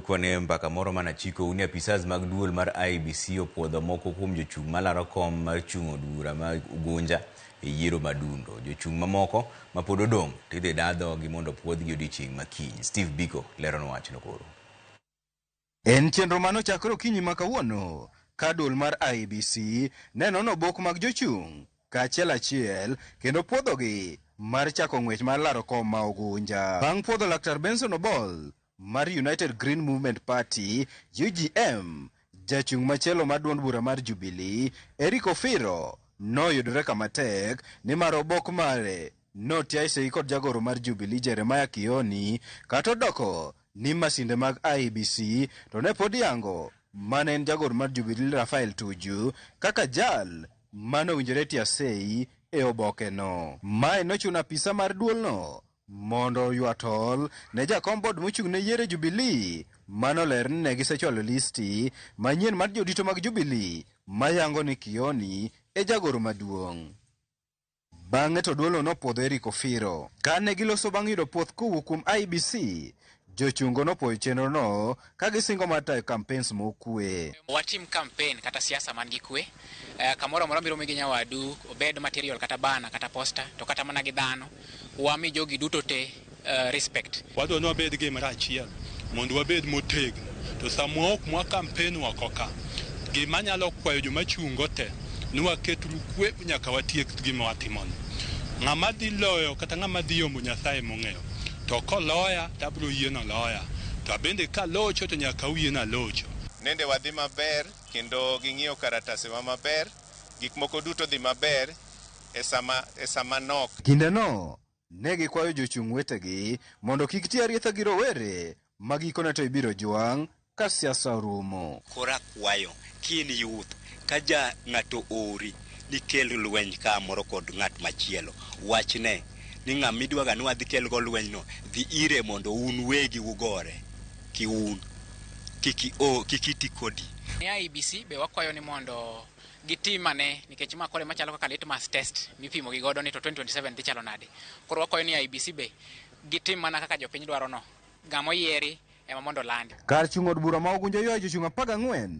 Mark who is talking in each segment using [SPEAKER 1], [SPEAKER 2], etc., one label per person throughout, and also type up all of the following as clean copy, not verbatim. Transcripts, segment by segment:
[SPEAKER 1] Kwane mbaka moro mana chiko ni apisas mag duol mar IEBC opuodho moko kuom jochung' malaro kom mar chung' od bura ma Ugunja e yiero madundo. Jochung' mamoko ma pod odong' tidhi da dhogi mondo opuodhgi odiochieng' ma kiny. Steve Biko leronwa wachno koro.
[SPEAKER 2] En chenro mane ochakore okinyi ma kawuono ka duol mar IEBC ne nono obok mag jochung' kaachiel achiel kendo puodhogi mar chako ng'wech mar laro kom ma Ugunja. Bang' puodho Laktar Benson Obol mar United Green Movement Party UGM, jachung' machielo mar duond bura mar Jubilee Eric Ofiro noyudore kama tek nimar obok mare notiae sei kod jagoro mar Jubilee Jeremiah Kioni kata odoko ni masinde mag IEBC to ne pod yango mane en jagoro mar Jubilee Raphael Tuju kaka jal mane owinjore tia sei e obokeno. Mae nochuno apisa mar duolno mondo oywa tol ne jakom bod mochung' ne yiero Jubilee manoler ni ne gisechwalo listi manyien mar jodito mag Jubilee mayango ni Kioni e jagoro maduong'. Bang'e to duolno nopuodho Eric Ofiro. Kane giloso bang' yudo puoth kowuok kuom IEBC, jochungo nopuoyo chenrono ka gisingo mar tayo campaigns mokwe.
[SPEAKER 3] Watim campaign kata siasa man gi kwe. Kamoro amora miromo gi nyawadu, obed material kata banner kata poster, to kata mana gi dhano, wami jogi duto te respect.
[SPEAKER 4] Wadwa ni wabed gimoro achiel mondo wabed motegno. To sama ok mwa campaign oko ka, gima anyalo kwayo joma chungo te ni waketuru kwe nyaka watiek gima watimono. Ng'ama dhi loyo kata ng'ama dhi yombo Nyasaye mong'eyo. To koloya to abiro yie noloya. To abende kalocho to nyaka uyie nalocho.
[SPEAKER 5] Nende wadhi maber kendo ging'iyo karatasewa maber, gik moko duto dhi maber e sama nok.
[SPEAKER 2] Kindeno ne gikwayo jochung' wetegi mondo kik ti arietha gi rowere ma gikone to ibiro jwang' ka siasa orumo.
[SPEAKER 6] Koro akwayo kin youth ka ja ng'ato ori ni kel lweny kamoro kod ng'at machielo, wachne ni ng'ama idwaga ni wadhi kelgo lwenyno, dhi ire mondo un wegi ugore kiun, kik iti kodi.
[SPEAKER 3] Ne IEBC be wakwayo ni mondo gitim ane, nikech ma koro machalo kaka litmus test mipimo gi godo ni to 2027 dhi chalo nade. Koro wakwayo ni IEBC be gitim mana kaka jopiny dwaro no. Ng'ama oyieri ema mondo landi.
[SPEAKER 2] Kar chung' od bura ma Ugunja ywayo jochung' 14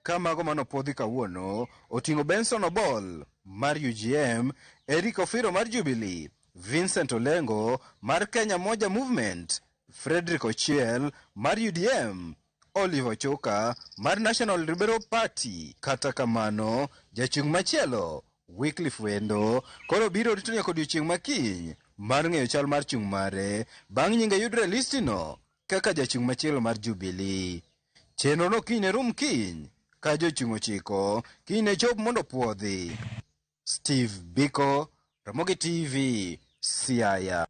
[SPEAKER 2] ka mago manopuodhi kawuono oting'o Benson Obol mar UGM, Eric Ofiro mar Jubilee, Vincent Olengo mar Kenya Moja Movement, Frederick Ochiel mar UDM, Oliver Ochoka mar National Liberal Party. Kata kamano, jachung' machielo Wycliffe Wendo koro biro rito nyaka odiochieng' ma kiny mar ng'eyo chal mar chung' mare bang' nyinge yudre e listino kaka jachung' machielo mar Jubilee. Chenro no kiny ne rum kiny ka jochung' 9 kiny ne chop mondo puodhi. Steve Biko, Ramogi TV, Siaya.